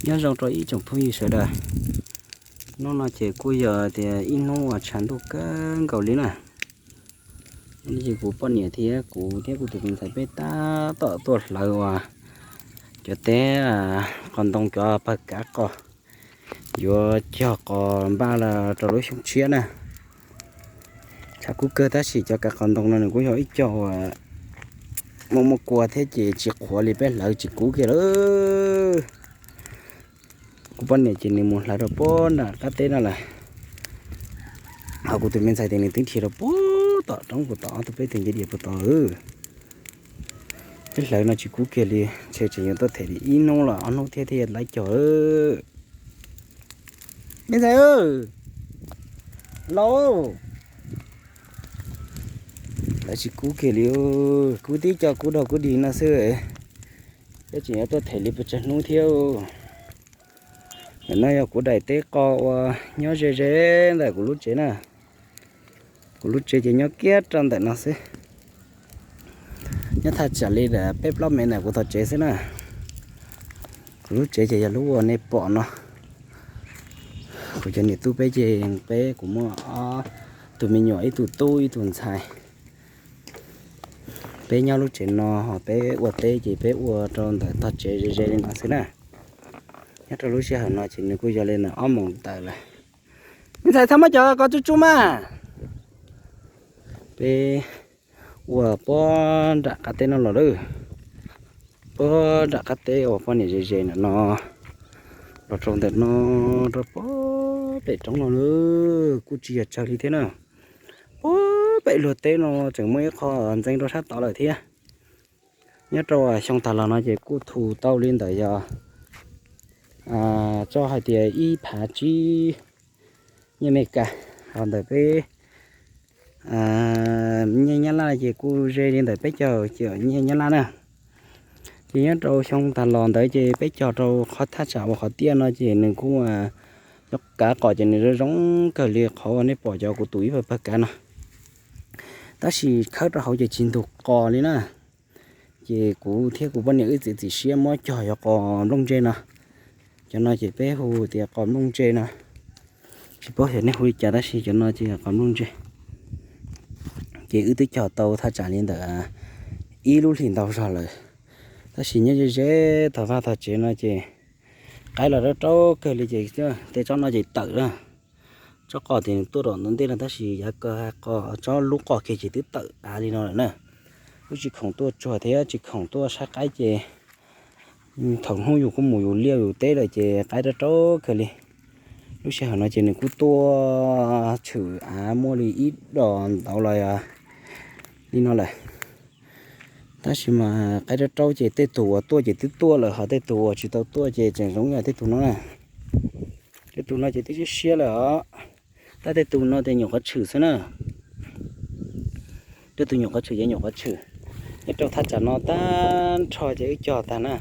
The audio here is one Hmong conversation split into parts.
Nyob zoo rau ib tsoom phooj ywg sawv daws. Hnub no ces kuj yog tias ib hnub uas tshav ntuj kawg nkaus li na. Ces kuv poj niam thiab kuv thiab kuv tus me ntxhais peb tab tom tuaj hlawv uas cov teb qos ntoo cov pawg kav qos yuav cog qos npaj rau lub xyoo tshiab na. Tshav kub kawg tab sis cov kav qos ntoo no nws kuj yog ib co uas muaj muaj kua thiab ces tsis qhuav li, peb hlawv tsis kub kiag lawm. Kuv poj niam ces nws mus hlawv rau puag nram qab teb no lawm, ho kuv tus me ntxhais ces nws twb nrhiav rau puag tom roob puag tom ob tug peb tug ncej diam puag tod. Peb hlawv no tsis kub kiag li, ntshe tseem yuav tuaj them li ib hnub los ob hnub thiab thiaj yuav tau cog. Me ntxhais, los, hlawv tsis kub kiag li, kub tib co kub dog kub dig no xwb, peb tseem yuav tuaj them li pes tsawg hnub thiab. Ntawm no yog kuv daim teb qos uas nyob ze ze ntawm kuv lub tsev na. Kuv lub tsev ces nyob kiag rau ntawm no xwb, nyob thaj tsam li peb plaub mev ntawm kuv tog tsev xwb na. Kuv lub tsev ces yog lub uas nej pom no. Kuv cov niam tub peb ces peb, kuv muaj ob tug me nyuam, ib tug tub ib tug ntxhais. Peb nyob lub tsev no ho peb ua teb ces peb ua rau ntawm tog tsev ze ze li no xwb na. Nyob rau lub sij hawm no ces nws kuj yog li ntawm ob moos tawm lawm. Me ntxhais, txhob muab cov ko tsuj tsuj mas. Peb ua puag nram qab teb no los lawm, puag nram qab teb uas poj niam ze ze ntawm no los rau ntawm no, rau puag pem roob no lawm, kuj tsis yog tsawg li thiab na. Puag pem luag teb no tseem muaj ib qho ntxeev rau sab tod lawm thiab. Nyob rau xyoo tag los no ces kuj thu tau li ntawm yog tso hais tias ib phav tsib nyiaj Amelikas, ho ntawm peb nyiaj Nyab Laj ces kuj ze li ntawm peb caug nyiaj Nyab Laj na. Ces nyob rau xyoo tag los ntawd ces peb cog rau qhov thaj tsam uas qhov tiaj no ces nws kuj, cov kav qos ces nws zoo zoo kawg li qhov uas nej pom cov kuv tus ib pawg pawg kav no. Tab sis khawb rau hauv ces tsis ntug qos li na. Ces kuv thiab kuv poj niam wb txiav txim siab muab cog yog qos nplooj ntse no. Cov no ces peb hu tias qos nplooj ntse no. Tsis paub xyov nej hu li cas tab sis cov no ces qos nplooj ntse. Ces wb twb cog tau thaj tsam li ntawm ib lub hlis ntau zog lawm, tab sis nyob ze ze tog vaj tog tsev no ces qaib los rau rau kawg li ces tej tsob no ces tawm na. Tsob qos ces nws tuaj rau ntawm ntej no tab sis yav ko qos tsob lub qos kiag ces twb tawm av li no lawm na. Wb tsis khoom tuaj tsuag thiab tsis khoom tuaj saib qaib ces thaum hnub yus kuj mus yus liaj yus teb lawm ces qaib rau rau kawg li. Lub sij hawm no ces nws kuj tuaj tshwm av muaj li ib dos ntau los li no lawm. Tab sis mas qaib rau rau ces tej tug uas tuaj ces twb tuaj lawm, ho tej tug uas tsis tau tuaj ces tseem zoo yam tej tug no na. Tej tug no ces twb siab siab lawm os. Tab tej tug no ces nyuam qhuav tshwm xwb na. Tej tug nyuam qhuav tshwm ces nyuam qhuav tshwm. Nyob rau thaj tsam no tag nrho ces wb cog tag na.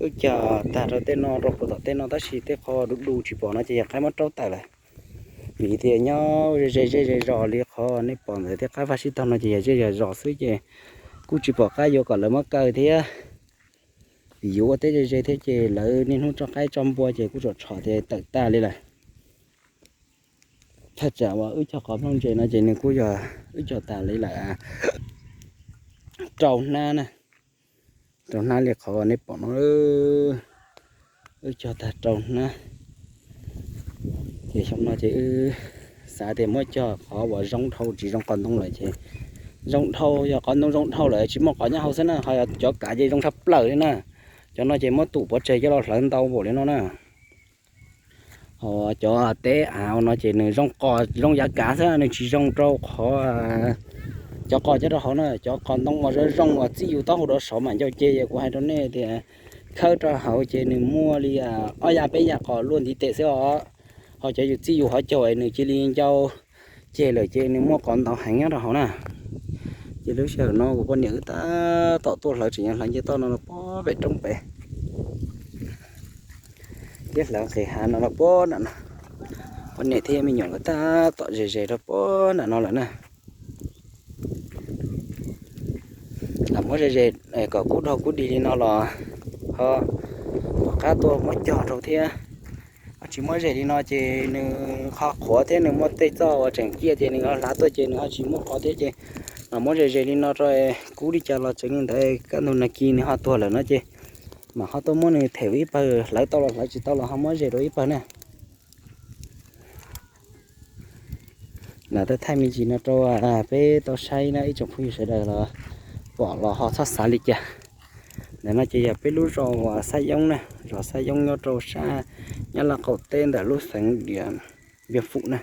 Wb cog tag rau tej no rau puag tom tej no tab sis tej qho du du tsis pom no ces yog qaib muab raub tawm lawm. Vim tias nyob ze ze zej ze zos li qhov nej pom ntawd tej qab vaj sib tog no ces yog zej yog zos xwb ces kuj tsis pom qab yuav kom lawv muab kaw thiab. Vim yus ua teb ze ze thiab ces lawv niaj hnub tso qaib tso npua ces kuj tsom tshom tias tawm tag li lawm. Thaj tsam uas wb cog qos nplooj ntse no ces nws kuj yog wb cog tas li lawm rau hnab na, rau hnab li qhov nej pom no. Wb cog tag rau hnab ces xyoo no ces wb xav tias muab cog qhov uas zoo dhau, tsis zoo qos ntoo lawm ces zoo dhau, yog qos ntoo zoo dhau lawm tsis muaj qos nyob hauv xwb na, ho yog cov kav ces zoo tshaj plaws li na. Cov no ces muab tum pov tseg coj los hlawv ntau npaum li no na. Ho cov teb av no ces nws zoo qos zoo yav kav xwb, nws tsis zoo rau qhov cov qos coj rau hauv na. Cov qos ntoo uas zoo zoo uas txij yus taub hau rau saud mam ncau ce, kuv hais rau nej tias khawb rau hauv ces nws muaj li ob yav peb yav qos luaj ntiv tes xwb os. Ho cov yus txij yus hauv caug nws cia li ncau ceg lawm ces nws muaj qos ntau heev nyob rau hauv na. Ces lub sij hawm no kuv poj niam wb tab tom tuaj hlawv tseem nyob hlawv nce toj no los puag pem roob pem, thiab hlawv nqis hav no los puag nram no. Poj niam thiab me nyuam nkawd tab tom ze ze rau puag nram no lawm na. Lam muab ze ze kom kub dhau kub dig li no los ho tom qab tuaj muab cog rau thiab. Ho tsis muab zes li no ces nws qhov qhuav thiab nws muaj tej txoj uas tseem ciaj ces nws ho hlav tuaj ces nws ho tsis muaj qhov thiab ces mam muab zes zes li no rau, kub li cas los tseem li ntawd, kaj ntug nag kis nws ho tuag lawm no ces mam ho tuaj muab nws them ua ib pawg, hlawv tau los hlawv tsis tau los ho muab zes rau ib pawg na. Lam thaij me ntsis no rau peb tau saib na ib tsoom phooj ywg sawv daws los pom los ho txhob xav li cas. Ntawm no ces yog peb lub zos uas Xab Yoob na, zos Xab Yoob nyob rau sab Nyab Laj qaum teb ntawm lub xeev Diam Npiam Fum na.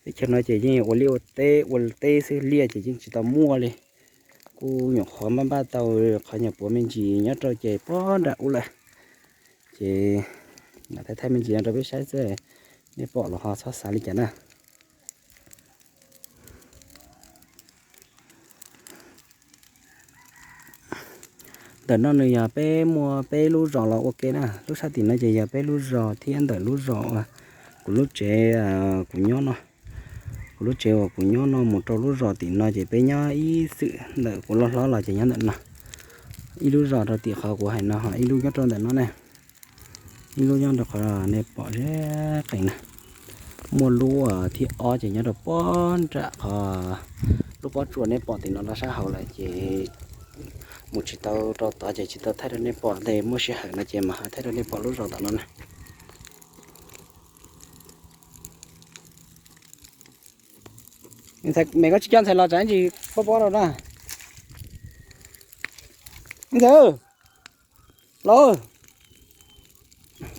Teb chaws no ces yeej ua liaj ua teb, ua teb xwb, liaj ces yeej tsis tau muaj li. Kuj nyuam qhuav npaj npaj tau qhov nyuam puav me ntsis nyob rau ces puag nram ub lawm. Ces lam thaij thaij me ntsis no rau peb saib xwb, nej pom los ho txhob xav li cas na. Ntawm no nws yog peb muaj peb lub zos los ua ke na, lub sab tim no ces yog peb lub zos thiab ntawm lub zos uas kuv lub tsev, kuv nyob no, kuv lub tsev uas kuv nyob no mus rau lub zos tim no ces peb nyob ib xwm ntawm kuv loj hlob los ces nyob ntawm no. Ib lub zos rau tim qhov kuv hais no ho ib lub nyob rau ntawm no ne. Ib lub nyob rau qhov nej pom zeb qees na. Muaj lub thib ob ces nyob rau puag nram qhov lub pob tsuas nej pom tim no rau sab hauv lawm ces mus tsis tau rau tod ces tsis tau thaij rau nej pom, tes muaj sij hawm no ces mam ho thaij rau nej pom lub zos tom no na. Me koj tsis coj ntxhais los tsam ntsis pob pob rau na. Ntxhais, los,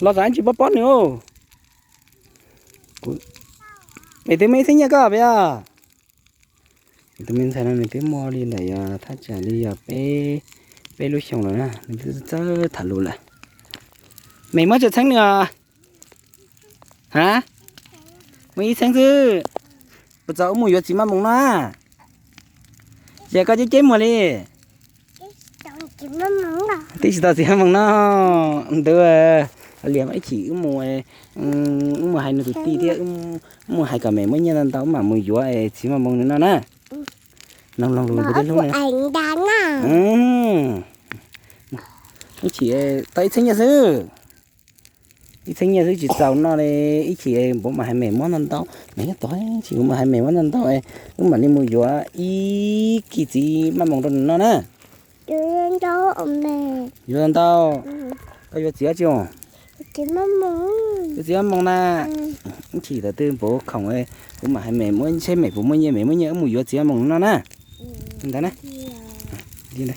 los tsam ntsis pob pob nws. Es twb muaj ib txheeb nyiaj koj peb os. Tus me ntxhais no nws twb muaj li ntawm yog thaj tsam li yog peb, peb lub xyoo lawm na, nws twb txawj tham lus lawm. Me muab tsawg txheeb nws os? Ha, muaj ib txheeb xwb. Puas txaus wb mus yuav txiv maj moos no? Ces koj ceb ceb muag li. Twb tsis tau txiv maj moos no ntuj, liam ib chim wb mus, wb mus hais nws tus tij thiab, wb mus hais kom Mem muab nyiaj ntau ntau wb mam mus yuav txiv maj moos nws noj na. Mloog lus nrog peb hlub na. Ib chim tau ib txheeb nyiaj xwb. Ib txheeb nyiaj xwb tsis txaus noj li, ib chim npauv mam hais Mem muab ntau ntau, Mem nyob tod, ib chim kuv mam hais Mem muab ntau ntau, wb mam li mus yuav ib kis txiv maj moos rau nws noj na. Yuav ntau, koj yuav txiv dab tsi os? Yuav txiv maj moos na. Ib chim thaum twg npauv khoom, kuv mam hais Mem muab, seb Mem puas muaj nyiaj, Mem muaj nyiaj wb mus yuav txiv maj moos nws noj na. Ntawd na.